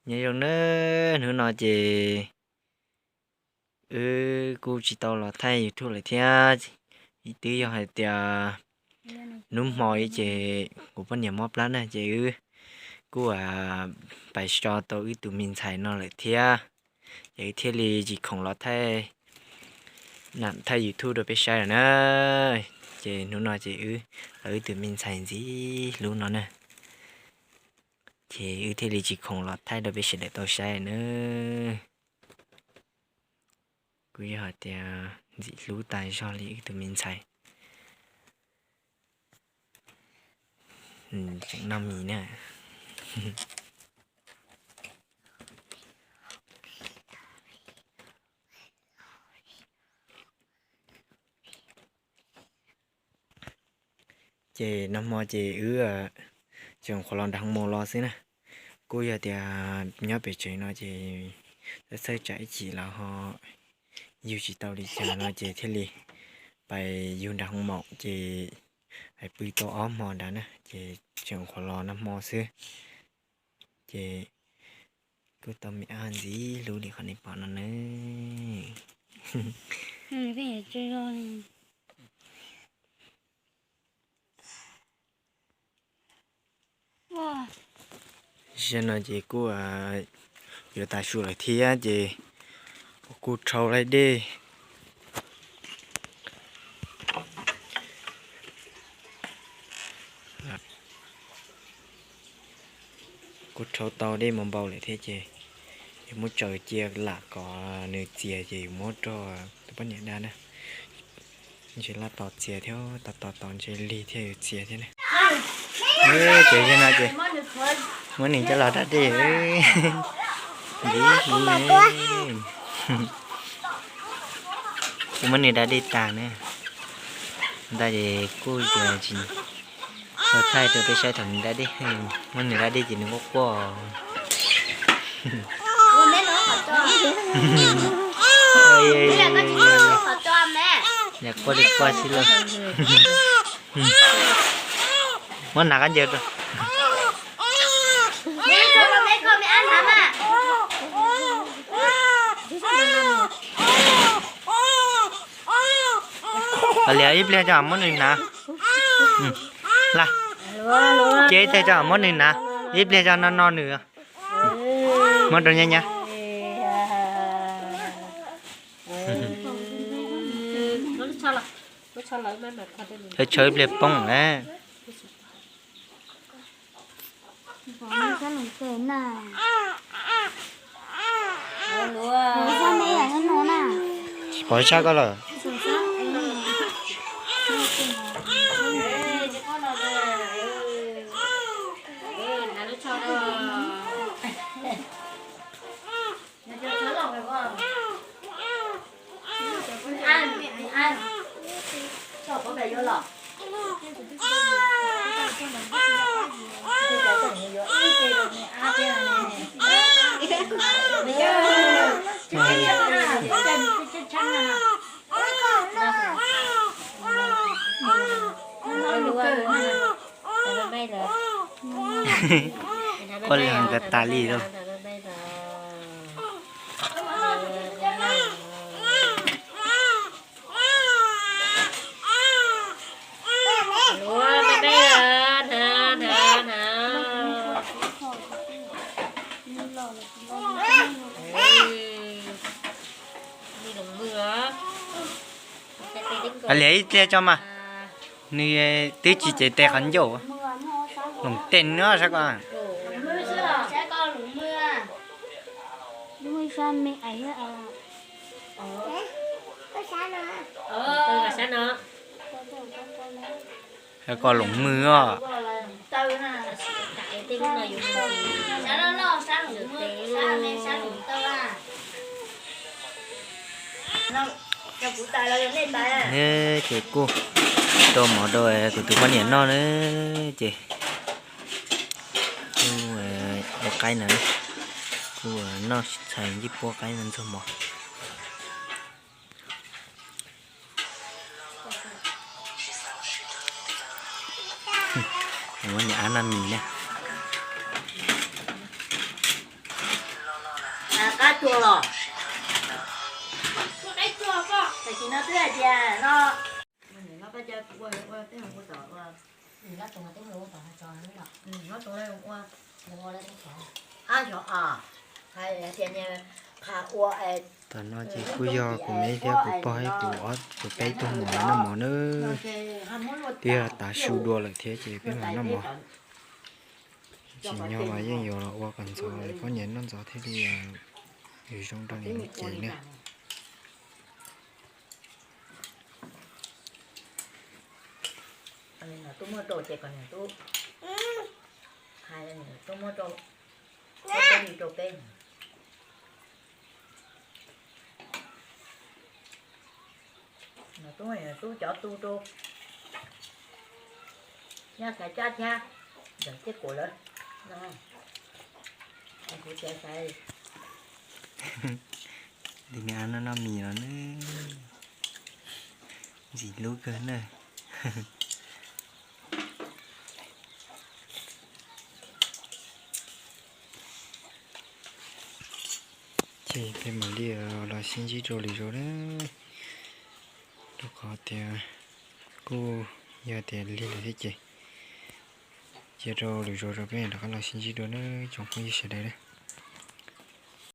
Nyob zoo na, hnub no ces wb kuj tsis tau los thaij YouTube lawm thiab. Twb yog hais tias hnub hmo ib ces kuv poj niam mob plab na ces wb kuj pais so tau wb tus me ntxhais no lawm thiab. Ces wb thiaj li tsis khoom los thaij, thaij YouTube rau peb saib lawm na. Ces hnub no ces wb, wb tus me ntxhais ntxim hlub no na, ces wb thiaj li tsis khoom los thaij rau peb sawv daws tau saib na. Kuj yog hais tias ntxim hlub tas zog li wb tus me ntxhais. Tseem noj mis na. Ces nag hmo ces wb tseem qhuav los nram hoo maum los xwb na. Kuj yog tias nyob pem tsev no ces txhawj txhawj tsam ib chim los ho yug tsis tau li cas no ces thiaj li pais yug nram hoo maum ces hais pw tau ob hmo nrad na ces tseem qhuav los nag hmo xwb. Ces kuj tau me ab ntxim hlub li qhov nej pom no na. Zaum no ces kuj yuav tas su lawm thiab ces kuj rhau laib dej. Kuj rhau tau dej mus npau lawm thiab ces yuav muab tsaws cia lam kom nws txias ces yuav muab rau tus poj niam da na. Ntshe laj tos txias thiab, tos tos tos ntshe lig thiaj yuav txias thiab na. Ces yog no ces muab nws coj los da dej. Kuv muab nws da dej tas na. Ntag ces kuj tias tsis tau thaij rau peb saib thaum nws da dej, muab nws da dej ces nws quaj quaj. Yam quaj li quaj xwb lauj. Muab hnav kab ncaws rau. Liam ib pliag coj muab nws hnav. Cia ib teg coj muab nws hnav, ib pliag coj noj noj nws. Muab rau nyab nyab. Tshawb tshawb ib pliag poob lawm. Tsis pom sab koj lawm. Quaj li heev tas tas li lauj. Liam ib pliag tso mas. Nws twb tsis cev tes qhov ncauj. Loos tes no sab ko. Ko loos mwg os. Ces kuj rau mov rau kuv tus poj niam noj na. Ces kuj ua qaib no, kuj noj txhais ncej puab qaib no ntxuag mov. Muab niam ab noj mis na. Qab tsuag los. Tam sim no twb hais tias no. Tam no ces kuj yog kuv me thiab kuv pog thiab kuv ob tug peb tug mus noj mov nawb. Twb yog tav su dua lawm thiab ces peb mus noj mov. Tsim nyog mas yeej yuav los ua kom ntxov poj niam noj ntxov thiaj li zoo rau nws lub cev na. Tub cov tu rau nyab xaiv cab thiab ntawm tej kuam lawm no. Kuv tias xaiv li ne, noj noj mis los ne, ntxim hlub kawg na. Ces peb mam li los sib ntsib rau lwm zaus na, rau qhov tias kuj yog tias lig lawm thiab ces cia rau lwm zaus rau peb rov qab los sib ntsib dua na tsoom phooj ywg sawv daws na.